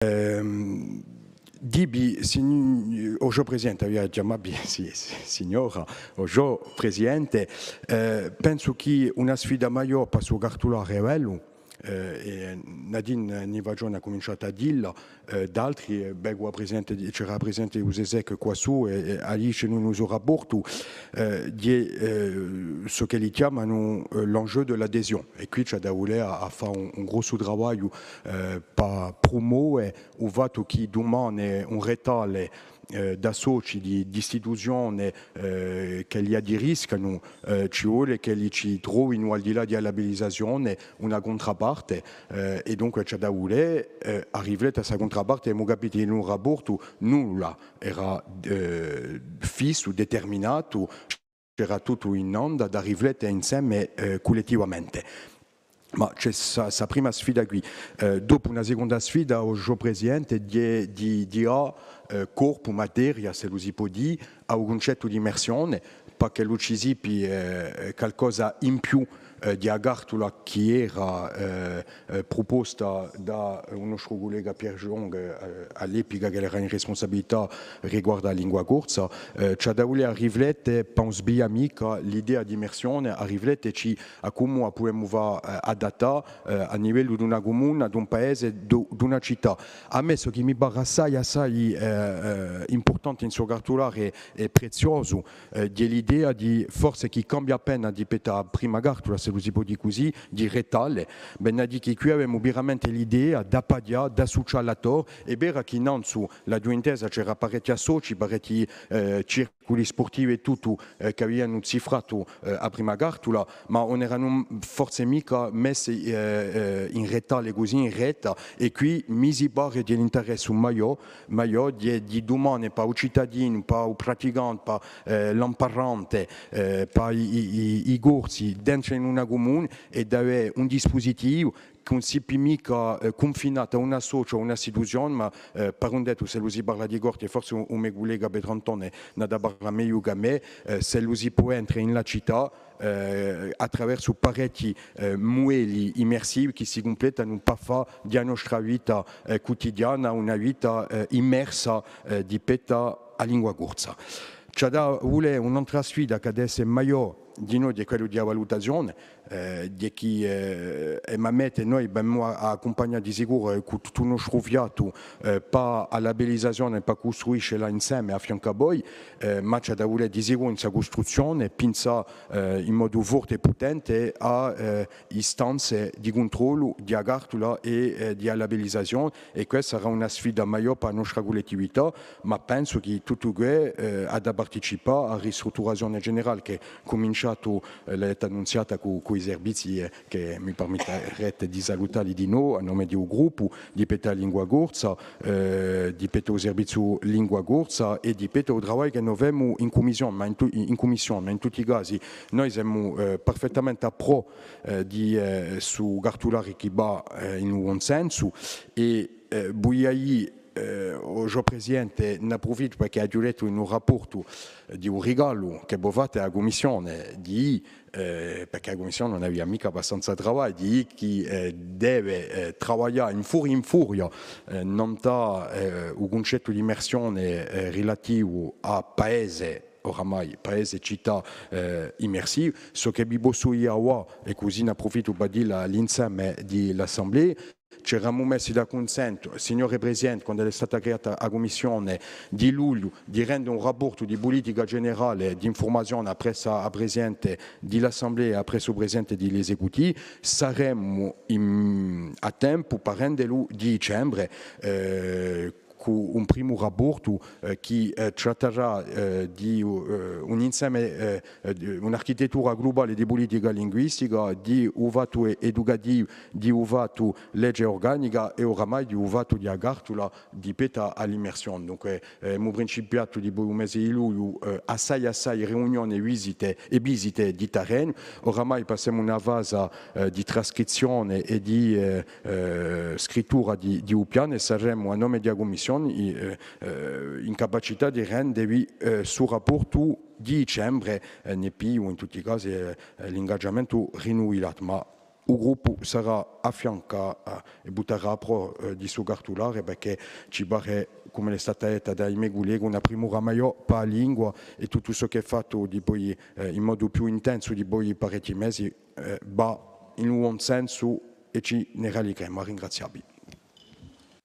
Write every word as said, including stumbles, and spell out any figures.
Ehm, dì vi, sign-, o sgiò Presidente, avia da chjamà vi, sì, sì, signora, o sgiò Presidente, eh, pensu chì una sfida maiò pà stu cartulare hè quellu, eh, è Nadine Nivaggione hà cuminciatu à dilla, eh, d'altri, eh, vecu a Presidente di, c'era a Presidente di u SESEC quassù, è, è Alice in u so raportu, eh, di, eh, ciò ch'elli chjamanu, eh, l'enjeu de l'adhésion. È quì ci hà da vulè à, à fà un, un grossu travagliu, eh, pà prumove u fattu chì dumane un retale, eh, d'associ, di, d'istituzione, eh, ch'elli aderiscanu, eh, ci vole ch'elli ci trovinu, al di là di a labellizazione, una cuntraparte, eh, è dunque ci hà da vulè, eh, à riflette à sta cuntraparte, emu capitu in un raportu nulla era, eh, fissu, determinatu, c'era tuttu in onda da riflette inseme, eh, cullettivamente. Ma c'hè sta, sta prima sfida quì. Eh, dopu una seconda sfida, o sgiò Presidente, di, di, di dà, eh, corpu, materia, s'ellu si pò dì, à u cuncettu d'immersione, pà ch'ellu ci sipi, eh, calcosa in più, eh, di a cartula chì era, eh, eh, pruposta da u nostru cullega Pierre Jong, eh, à l'epica ch'ellu era in respunsabilità riguardu à a lingua corsa, eh, ci hà da vulè à riflette, pà ùn svià micca l'idea d'immersione, à riflette ci à cumu a pudemu fà, eh, adattà, eh, à livellu d'una cumuna, d'un paese, d'u-, d'una cità. À mè ciò chì mi pare assai, assai, eh, eh, impurtante in stu cartulare è preziosu, eh, di l'idea di, forse chì cambia appena di pettu à a prima cartula, s'ellu si pò dì cusì, di retale, vene à dì chì quì avemu veramente l'idea d'appaghjà, d'assucià l'attori, è vera chì nanzu l'aghju intesa, c'era parechji associ, parechji, eh, circuli spurtivi è tuttu, eh, ch'avianu cifratu, eh, a prima cartula, ma ùn eranu forse micca messi, eh, eh, in retale cusì, in reta, è quì mi si pare di l'interessu maiò, maiò di, di dumane pà u citadinu, pà u praticante, pà, eh, l'amparante, eh, pà i, i, i, i Corsi, d'entre in una cumuna è d'avè un dispusitivu chì ùn sipi micca, eh, cunfinatu à un associu, à una istituzione, ma, eh, par un dettu, s'ellu si parla di Corti, forse u, u me cullega Petru Antone n'hà da parlà megliu chè mè, eh, s'ellu si pò entre in la cità, eh, à traversu parechji, eh, mudelli immersivi chì si cumplettanu pà fà di a nostra vita, eh, cutidiana una vita, eh, immersa, eh, di pettu à a lingua corsa. Ci hà da vulè un'antra sfida chì hà da esse maiò dinò di quellu di a valutazione, eh, di chì, eh, è ma mette noi avemu à, à accumpagnà di sicuru, eh, cù tuttu u nostru fiatu, eh, pà a labellizazione, pà custruisce là inseme à fiancu à voi, eh, ma ci hà da vulè di sicuru in sta custruzzione, pinsà, eh, in modu forte è putente à, eh, istanze di cuntrollu di a cartula è, eh, di a labellizazione, è questa sarà una sfida maiò pà a nostra cullettività, ma pensu chì tuttu què, eh, hà da participà à a ristrutturazione generale chì hè cuminciatu, eh, l'avete annunziata cù, cù i servizii, eh, chì mi permetterete di salutà li dinò, à nome di u gruppu, di pettu à a lingua corsa, eh, di pettu à u serviziu lingua corsa è di pettu à u travagliu chì no femu in cummissione, ma in tu-, in, in cummissione, ma in tutti i casi noi semu, eh, perfettamente à prò, eh, di, eh, stu cartulare chì và, eh, in u bon sensu è, eh, vulia, eh, o sgiò Presidente, n'apprufittu perchè aghju lettu in u raportu, eh, di u rigalu chì vo fate à a Cummissione, di, eh, perchè a Cummissione ùn avia micca abbastanza travagliu, di chì, eh, deve, eh, travaglià in furia in furia, eh, nant'à, eh, u cuncettu d'immersione, eh, rilativu à paese, oramai, paese è cità, eh, immersive. Ciò chì vi possu dì avà, è cusì n'apprufittu pà dilla à l'inseme di l'Assemblea, ci eramu messi d'accunsentu, signore Presidente, quand'ella hè stata creata a Cummissione di lugliu, di rende un raportu di pulitica generale d'infurmazione appressu à a Presidente di l'Assemblea è appressu à u Presidente di l'Esecutivu, saremu in, à tempu pà rendelu di dicembre, eh, cù un primu raportu, eh, chì, eh, tratterà, eh, di, eh, un inseme, eh, eh, di un'architettura glubale di pulitica linguistica, di u fattu e-, educativu, di u fattu legge organica è oramai di u fattu di a cartula di pettu à l'immersione. Dunque, eh, emu principiatu dipoi u mese di lugliu, eh, assai, assai riunione è visite, è visite di terrenu. Oramai passemu à una fasa, eh, di trascrizzione è di, eh, eh, scrittura di, di u pianu è saremu, à nome di a Cummissione, i-, eh, eh, in capacità di rendevi, eh, stu raportu di dicembre, eh, ne pigliu in tutti i casi, eh, eh, l'ingagiamentu rinnuvellatu, ma u gruppu sarà affiancatu, eh, è vutterà prò, eh, di stu cartulare, perchè ci pare, cum'ella hè stata detta da i me culleghi, una primura maiò pà a lingua è tuttu ciò chì hè fattu dipoi, eh, in modu più intensu dipoi parechji mesi, eh, và in u bon sensu è ci ne rallegremu. À ringrazià vi.